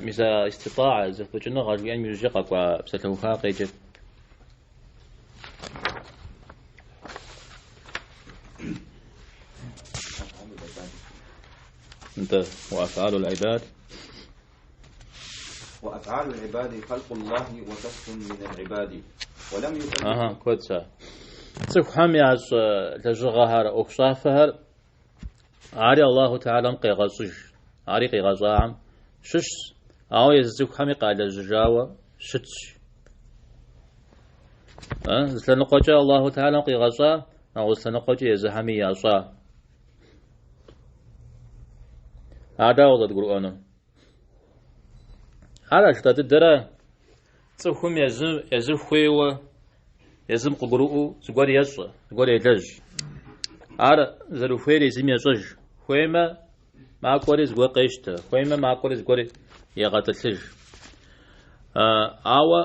Мис а иститаа, зэфӏэкӏыныгъэ жиӏэм иужькӏэ къэкӏуа псалъэуха къеджэт. Нтӏэ, وأفعال العباد. وأفعال العباد خلق الله وكسب من العباد ولم يكلف. Аха, куэд сэ. Цӏыхухэм ящӏэ лэжьыгъэхэр, ӏуэхущӏафэхэр, ари Аллаху Тэхьэлам къегъэщӏыж, ари къигъэщӏахэм щыщщ, ауэ езы цӏыхухэми къалэжьыжауэ щытщ. Зы лъэныкъуэкӏэ Аллаху Тэхьэлам къигъэщӏа, нэгъуэщӏ лъэныкъуэкӏэ езыхэми ящӏа. Ар дауэ къызэрыдгурыӏуэнур? Ар а жытӏа дыдэрэ цӏыхум езыр хуейуэ, езым къыгурыӏуэу зыгуэр ещӏэ, зыгуэр елэжь. Ар зэрыхуейр езым ещӏэж. Хуеймэ, макӏуэри зыгуэр къещтэ, хуеймэ, макӏуэри зыгуэр егъэтӏылъыж. Ауэ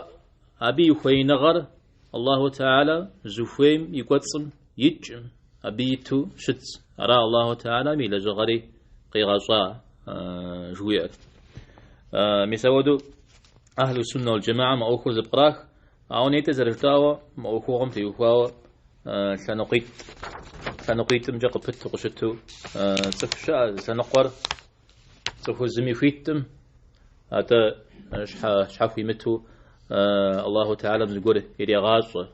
абы и хуеиныгъэр Аллаху Тэхьэлэ зыхуейм и кӏуэцӏым икӏым, абы иту щытщ. Ара Аллаху Тэхьэлэм и лэжьыгъэри къигъэщӏа жыхуиӏэр. Мис ауэдэу Ахьлу Суннэ уал Джэма'эм мы ӏуэхур зэпкърах, ауэ нетӏэ зэрыжытӏауэ мы ӏуэхугъуэм теухуауэ лъэныкъуитӏ, лъэныкъуитӏымкӏэ къыпыту къыщыту цӏыху щыӏэ, зы лъэныкъуэр цӏыхур зыми хуиткъым, атӏэ щхьэхуимыту Аллаху Тэхьэлэм зыгуэр ирегъащӏэ.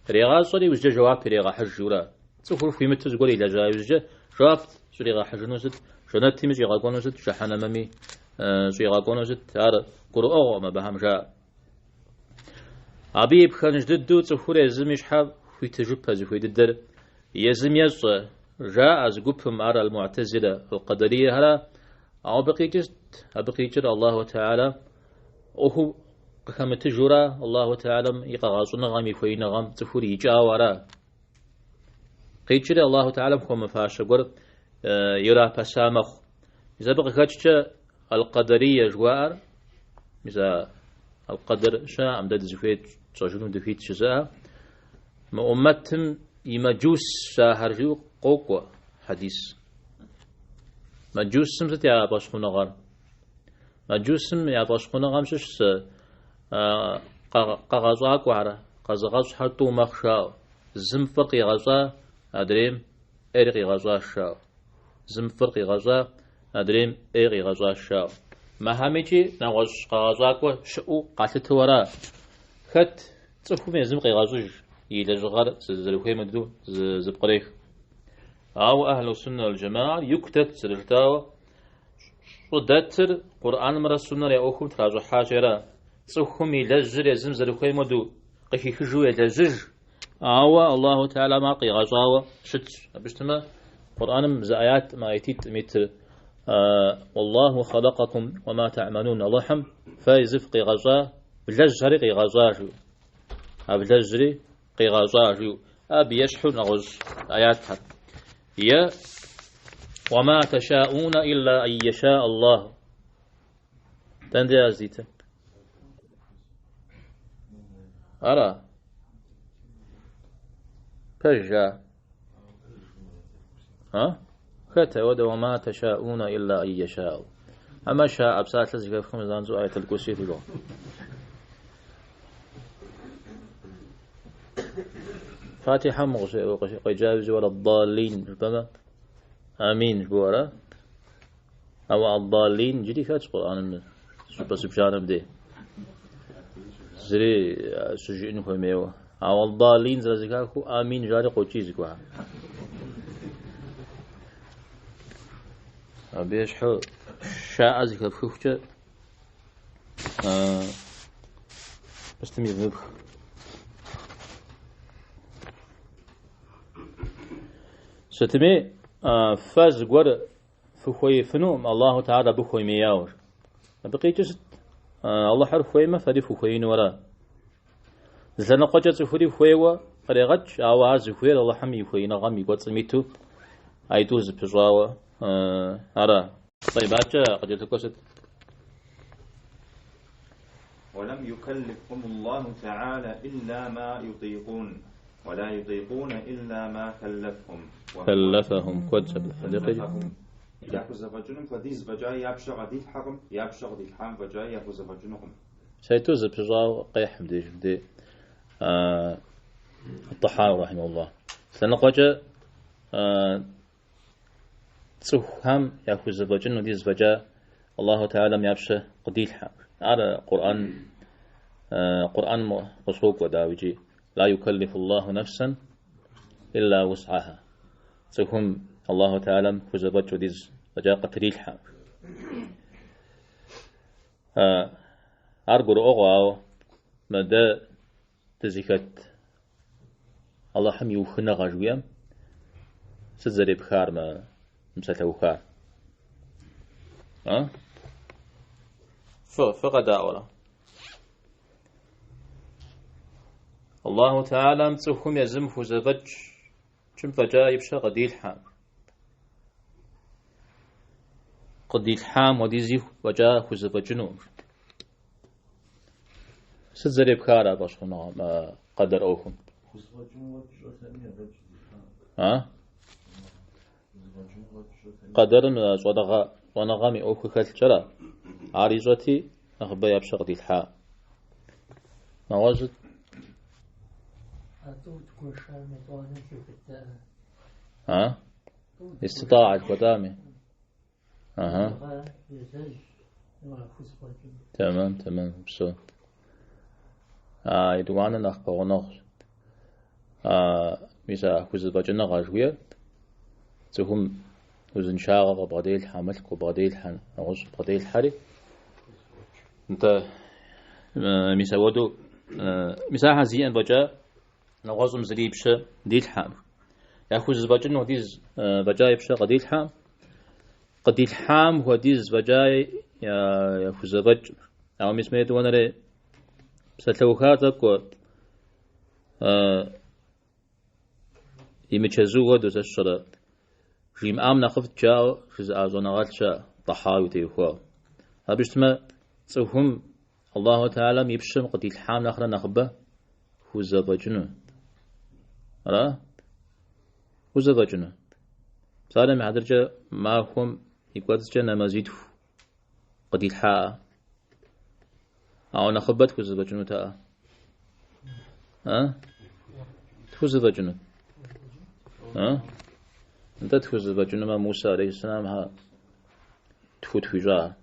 Ирегъащӏэри иужькӏэ жэуап ирегъэхьыж жиӏэурэ. Цӏыхур хуимыту зыгуэр илэжьа иужькӏэ жэуап щӏригъэхьыжыну сыт, жэнэтми щӏигъэкӏуэну сыт, жыхьэнэмэми щӏигъэкӏуэну сыт, ар гурыӏуэгъуэкъым абыхэм жаӏэ. Абы и пхэнж дыдэу цӏыхур езым и щхьэ хуитыжыпэ зыхуей дыдэр езым ещӏэ, жаӏэ зы гупым, ар аль-Му'тазилэ, аль-Къадариехьэра, ауэ абы къикӏыр сыт? Абы къикӏыр Аллаху Тэхьэлэ ӏуэхуу къыхэмытыжура, Аллаху Тэхьэлэм и къэгъэщӏыныгъэм, и хуеиныгъэм цӏыхур икӏауэ ара? Къикӏри Аллаху Тэхьэлэм хуэмыфащэ гуэр ирапэса мэхъу. Мис абы къыхэкӏкӏэ Аль-Къадарие жыхуаӏэр, мис а Аль-Къадыр щыӏэкъым, дэ дызыхуейр тщӏэжыну дыхуит жызыӏэ, мы ӏуммэтым и мэджусщ ахэр жиӏэу къокӏуэ хьэдис. Мэджусым сыт я фӏэщхъуныгъэр? Мэджусым я фӏэщхъуныгъэм щыщ къэгъэщӏакӏуэхэр, къэзыгъэщӏхэр тӏу мэхъу жаӏэу. Зым фӏыр къигъэщӏа, адрейм ӏейр къигъэщӏащ жаӏэу. Зым фӏыр къигъэщӏа, адрейм ӏейр къигъэщӏащ жаӏэу. Мыхьэмикӏи нэгъуэщӏ къэгъэщӏакӏуэ щыӏэу къалъытэу ара? Хэт цӏыхум езым къегъэщӏыж и лэжьыгъэр зэрыхуейм хуэдэу зыпкърех. Ауэ Ахьлу Суннэ уал Джэмаӏэр ику дэт зэрыжытӏауэ, щӏыдэтыр Къурӏэнымрэ Суннэр я ӏуэхум тращӏыхьащи ара. Цӏыхум илэжьыр езым зэрыхуейм хуэдэу къыхихыжу елэжьыж, ауэ Аллаху Тэхьэлам ар къигъэщӏауэ щытщ. Абы щытмэ, Къурӏэным зы аяткъым, аятитӏым итыр Уаллаху халакъакум уама та'малун, Аллахьым фэ езыр фыкъигъэщӏа, влэжьхэри къигъэщӏа жиӏэу. А влэжьри къигъэщӏа жиӏэу. Абы ещхьу нэгъуэщӏ аятхэр. Е уама тэшаӏуна илла ан яша Аллах. Дэнэ дей ар здитыр? Ара? Пэж а? А? Хэт ауэдэ уама тэшаӏуна илла ан яша Аллах. Амэ шаӏэ псалъэ зэхэфхым занщӏэу Аятул Курси фыжоӏэ. Фатихьэм къеджа иужь уэла даллин жыпӏэмэ, амин жыбоӏэ, ара? Ауэ ад-даллин иджыри хэтщ Къурӏэным щӏыпӏэ зыбжанэм дей. Зыри щыжыӏэн хуэмейуэ. Ауэ ад-даллин зэрызэхахыу амин жари къокӏий зыгуэрхэр. Абы ещхьу шаӏэ зэхэпхыхукӏэ пӏастым евмыпх. Сытми, фэ зыгуэр фыхуеифынукъым, Аллаху Тэхьэлэ абы хуемеяуэ. Абы къикӏыр сыт? Аллахьыр хуеймэ, фэри фыхуеину ара? Зы лъэныкъуэкӏэ цӏыхури хуейуэ кърегъэкӏ, ауэ ар зыхуейр Аллахьым и хуеиныгъэм и кӏуэцӏым иту аитӏур зэпыщӏауэ ара? طيب, адэкӏэ къыкӏэлъыкӏуэр сыт? ولم يكلفهم الله تعالى إلا ما يطيقون ولا يطيقون إلا ما كلفهم. كلفهم. كويس. كلفهم. Яхузэфӏэкӏынум хуэдиз фӏэкӏа я пщэ къыдилъхьэкъым, я пщэ къыдилъхьам фӏэкӏа яхузэфӏэкӏынукъым. Сайту зэпыщӏауэ къехь мыбдежым де Тӏыхьауи рахьимэхуллах. Лъэныкъуэкӏэ цӏыхухэм яхузэфӏэкӏын хуэдиз фӏэкӏа Аллаху Тэхьэлам я пщэ къыдилъхьэкъым. Ар Къурӏэн Къурӏэным къыщокӏуэ, дауэ икӏи ла юкэллифуллаху нэфсэн илла вусӏаха. Цӏыхум Аллаху Тэхьэлам хузэфӏэкӏ хуэдиз фӏэкӏа къытрилъхьэкъым. Ар гурыӏуэгъуэ, ауэ мы дэ дызыхэт Аллахьым и ухыныгъэ жыхуиӏэм сыт зэрепхар мы псалъэухар? А? Фы, фы къэдаӏуэрэ? Аллаху Тэхьэлам цӏыхум езым хузэфӏэкӏым фӏэкӏа и пщэ къыдилъхьэкъым. Къыдилъхьам хуэдизи фӏэкӏа хузэфӏэкӏынукъым. Сыт зэрепхар а фӏэщхъуныгъэм, а къэдэр ӏуэхум? А? Къэдэрым щӏэныгъэ, щӏэныгъэм и ӏуэху хэлъкӏэрэ, ар ищӏэти, нэхъыбэ я пщэ къыдилъхьа. Нэгъуэщӏ? А? Иститаа жыхуэтӏами. Ага. Тэмэм, тэмэм, псо. А етӏуанэ нэхъ пэгъунэгъущ. А мис а хузэфӏэкӏыныгъэ жыхуиӏэр цӏыхум узыншагъэ къыбгъэделъхьэ, мылъку къыбгъэделъхьэ, нэгъуэщӏ къыбгъэделъхьэри. Нтӏэ, мис ауэдэу, мис ахэр зиӏэм фӏэкӏа нэгъуэщӏым зыри и пщэ дилъхьэкъым. Яхузэфӏэкӏын хуэдиз фӏэкӏа и пщэ къыдилъхьэкъым. Къыдилъхьам хуэдиз фӏэкӏа яхузэфӏэкӏ. Ауэ мис мы етӏуанэрей псалъэухар тӏэкӏу имычэзу хуэдэу сэ сщӏэрэ жимыӏам нэхъыфӏт жаӏэу жызыӏа щӏэныгъэлӏ щыӏэ Тӏэхьауи теухуауэ. Абы щытмэ, цӏыхум Аллаху Тэхьэлам и пщэм къыдилъхьам нэхърэ нэхъыбэ хузэфӏэкӏыну. Ара? Хузэфӏэкӏыну. Псалъэм и хьэтыркӏэ махуэм и кӏуэцӏкӏэ нэмэзитху къыдилъхьаӏэ. Ауэ нэхъыбэ тхузэфӏэкӏынутэӏэ? А? Тхузэфӏэкӏынут. А? Нтӏэ тхузэфӏэкӏынумэ Муса алейхьэссэлам щхьэ тху тхуищӏа.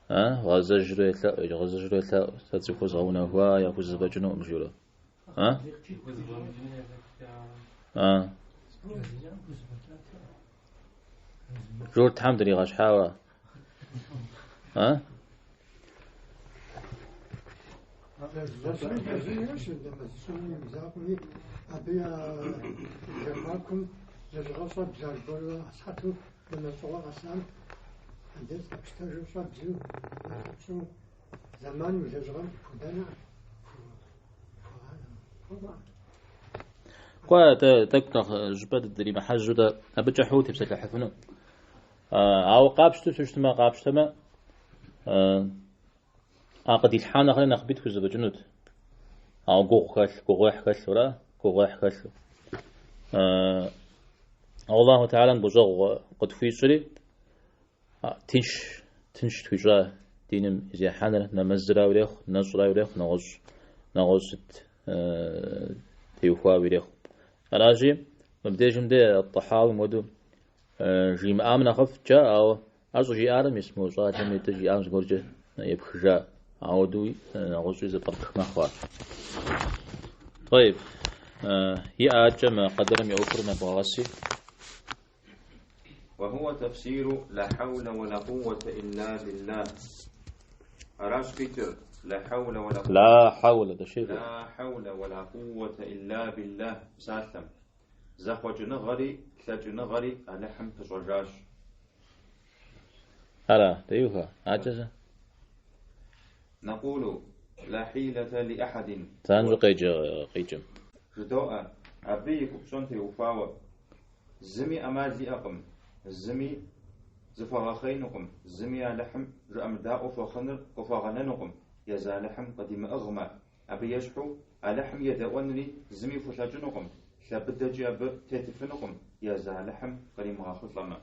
А? Гъэзэжрэ елъэӏу, гъэзэжрэ елъэӏу, сэ цӏыхур згъэунэхуа яхузэфӏэкӏынукъым, жиӏэурэ. А? А? Журтхэм дригъэщхьауэ. А? Абы я зэхуакум лэжьыгъэщӏэ бзаргуэру асыхьэту нэмэщӏыгъуэ къэсам адэжь къэпщтэжу щӏэбдзу, нэхъыпщӏу зэман уи лэжьыгъэм къыпхудэнэ Кӏуэ, дэ тӏэкӏу нэхъ щӏыпӏэ дримыхьэжьу дэ абы кӏыхьу тепсэлъыхьыфыну. Ауэ къапщтэу щытмэ, къапщтэмэ, а къыдилъхьа нэхърэ нэхъыби тхузэфӏэкӏынут. Ауэ гугъу хэлъ, гугъуехь хэлъу, ара? Гугъуехь хэлъу. Аллаху Тэхьэлам гущӏэгъу къытхуищӏри, тынш, тынш тхуищӏа диным и зехьэныр, нэмэзра ирехъу, нэщӏра ирехъу, нэгъуэщӏ, нэгъуэщӏ сыт теухуауэ ирехъу. Аращи, мыбдежым де Тӏэхьауи мыуэду жимыӏам нэхъыфӏт жаӏэ, ауэ ар щӏыжиӏар мис мо щӏалэм итӏэ жиӏам зыгуэркӏэ епхыжа. Ауэдуи нэгъуэщӏуи зэпкърыпх мэхъу ар. Тӏэйб, иӏэ адэкӏэ мы къэдэрым и ӏуэхур нэбгъэгъэси. وهو تفسير لا حول ولا قوة إلا بالله. Аращ къикӏыр لا حول ولا قوة لا حول ده شيء لا حول ولا قوة إلا بالله псалъэм. Зэхъуэкӏыныгъэри лъэкӏыныгъэри Алыхьым пыщӏэжащ. Ара, дыуха, адэкӏэ نقول لا حيلة لأحد. Занщӏэу къеджэ къикӏым. Жыдоӏэ, абы и купщӏэм теухуауэ. Зыми ӏэмал иӏэкъым, зыми зыхуэгъэхъеинукъым, зыми Алыхьым жыӏэмыдаӏуэ хуэхъуныр къыхуэгъэнэнукъым, езы Алыхьым къыдимыӏыгъмэ. Абы ещхьу Алыхьым едэӏуэнри зыми хулъэкӏынукъым, лъэ быдэкӏи абы тетыфынукъым, езы Алыхьым къримыгъэхъулӏэмэ.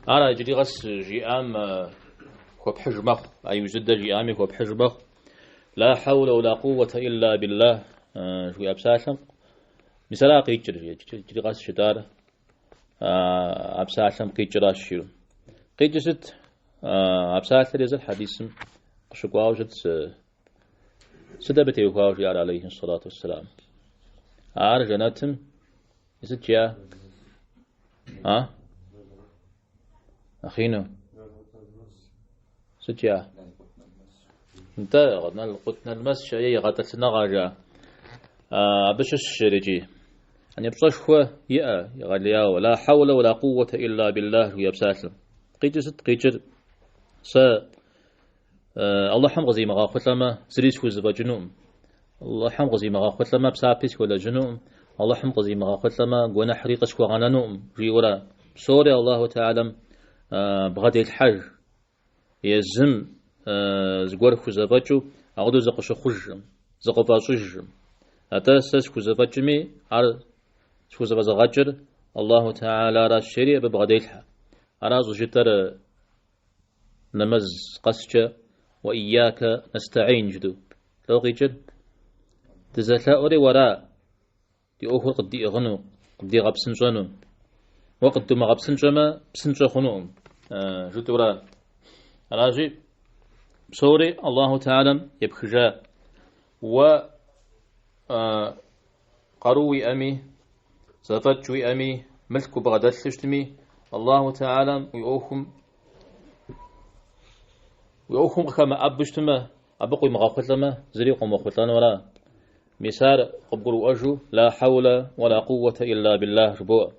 Ар иджыри къэс жиӏам хуэпхьыж мэхъу, а иужь дыдэ жиӏами хуэпхьыж мэхъу. Ла хьэулэ ула къууэтэ илла биллах жиӏа псалъэм мис ара къикӏыр, иджыри къэс жытӏар а псалъэм къикӏыращ жиӏэу. Къикӏыр сыт? А псалъэр езыр хьэдисым къыщыкӏуауэ щытщ. Сыт абы теухуауэ жиӏар алейхи сэлату уэсселам? Ар жэнэтым сыт жиӏа? А? Ахъину. Сыт жиӏа? Нтӏэ, налкъутналмэс жиӏа е гъэтӏылъыныгъэ жиӏа. Абы щыщщ жери икӏи. Яни пщӏэшхуэ иӏэ, егъэлеяуэ. Ла хьэулэ ула къууэтэ илла биллах жиӏэ псалъэм. Къикӏыр сыт? Къикӏыр сэ Алыхьым къызимыгъэхъулӏэмэ, зыри схузэфӏэкӏынукъым. Алыхьым къызимыгъэхъулӏэмэ, псапи схуэлэжьынукъым. Алыхьым къызимыгъэхъулӏэмэ, гуэныхьри къысхуэгъэнэнукъым, жиӏэурэ. Псори Аллаху Тэхьэлам бгъэделъхьэж. Езым зыгуэр хузэфӏэкӏыу, апхуэдэу зыкъыщыхъужкъым, зыкъыфӏэщӏыжкъым. Атӏэ сэ схузэфӏэкӏми, ар схузэфӏэзыгъэкӏыр Аллаху Тэхьэларащ, жери абы бгъэделъхьэ. Ара щӏыжытӏэр нэмэз къэскӏэ уэ ияка нэстаин жытӏэу. Лӏо къикӏыр? Дызэлъэӏури уэра ди ӏуэхур къыддиӏыгъыну, къыддигъэпсынщӏэну. Уэ къыддумыгъэпсынщӏэмэ, псынщӏэ хъунукъым, жытӏэура. Аращи, псори Аллаху Тэхьэлам епхыжа. Уэ къару уиӏэми, зэфӏэкӏ уиӏэми, мылъку бгъэдэлъу щытми, Аллаху Тэхьэлам уи ӏуэхум уи ӏуэхум къыхэмыӏэбу щытмэ, абы къуимыгъэхъулӏэмэ, зыри къомыхъулӏэну ара. Мис ар къыбгурыӏуэжу ла хьэулэ уэла къууэтэ илла биллах жыбоӏэ.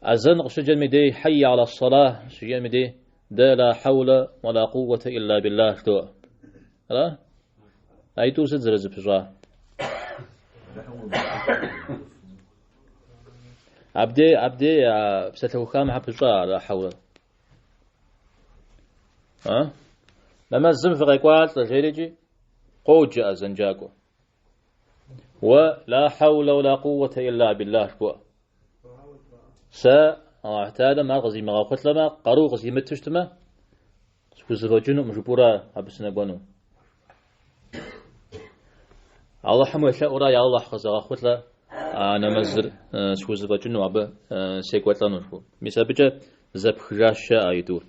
Азэн къыщыджэм и дей хьэйя аля ссалах щыжиӏэм и дей дэ ла хьэулэ уэла къууэтэ илла биллах жыдоӏэ. Ара? Аитӏу сыт зэрызэпыщӏа? Абдей, абдей а псалъэухам хьэ пыщӏа ар ла хьэулэр? А? Нэмэзым фыкъекӏуалӏэ, жерикӏи къоджэ азэнджакӏуэ. Уэ ла хьэулэ уэла къууэтэ илла биллах жыбоӏэ. Сэ Аллахь Тэхьэлам ар къызимыгъэхъулӏэмэ, къару къызимыту щытмэ, схузэфӏэкӏынукъым жыпӏэурэ абы сынэкӏуэну. Алыхьым уелъэӏурэ, я Аллахь къызэгъэхъулӏэ а нэмэзыр схузэфӏэкӏыну, абы секӏуэлӏэну жыпӏэу. Мис абыкӏэ зэпхыжащ аитӏур.